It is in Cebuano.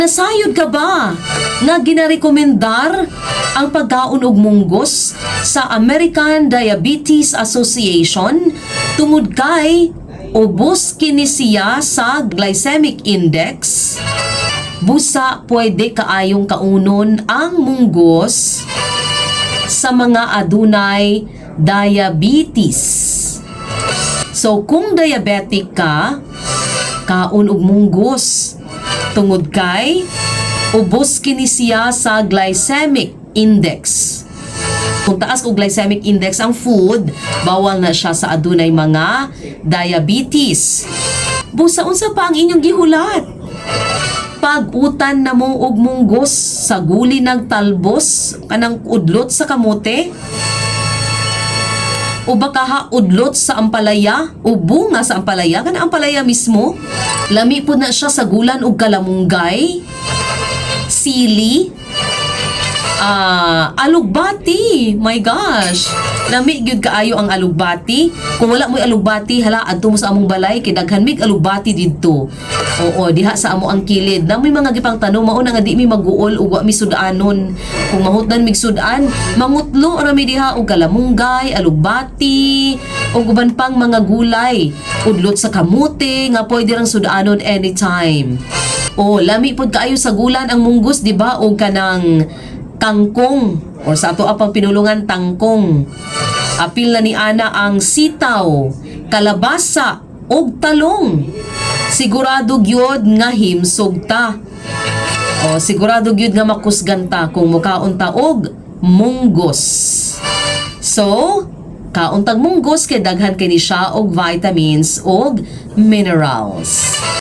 Nasayod ka ba nga ginarekomendar ang pagkaon og munggos sa American Diabetes Association tungod kay ubos kini siya sa glycemic index? Busa pwede kaayong kaunon ang munggos sa mga adunay diabetes. So kung diabetic ka, kaon og munggos tungod kay ubos kini siya sa glycemic index. Kung taas og glycemic index ang food, bawal na siya sa adunay mga diabetes. Busa unsa pa ang inyong gihulat? Pag-utan na mo og munggos sa guli nagtalbos kanang udlot sa kamote o baka ha udlot sa ampalaya o bunga sa ampalaya, kana ampalaya mismo. Lami pud na siya sa gulan og kalamunggay, sili, alugbati. My gosh, lami gyud kaayo ang alugbati. Kung wala mo'y alugbati, hala, adto mo sa among balay kay daghan mig alugbati didto. Oo, diha sa amo ang kilid na may mga gipang tanom. Mao na nga di mi maguol ug wa mi sudanon. Kung mahutdan mig sudan, mangutlo ra mi diha og kalamunggay, alugbati ug uban pang mga gulay, udlot sa kamote nga pwede rang sudanon anytime. O lami pud kaayo sa gulan ang munggos, di ba? Og kanang kangkong or sa ato apang pinulungan, tangkong. Apil na ni ana ang sitaw, kalabasa ug talong. Sigurado gyud nga himsog ta. O sigurado gyud nga makusgan ta kung mukaon ta og munggos. So, kaon tag munggos kay daghan kini siya og vitamins og minerals.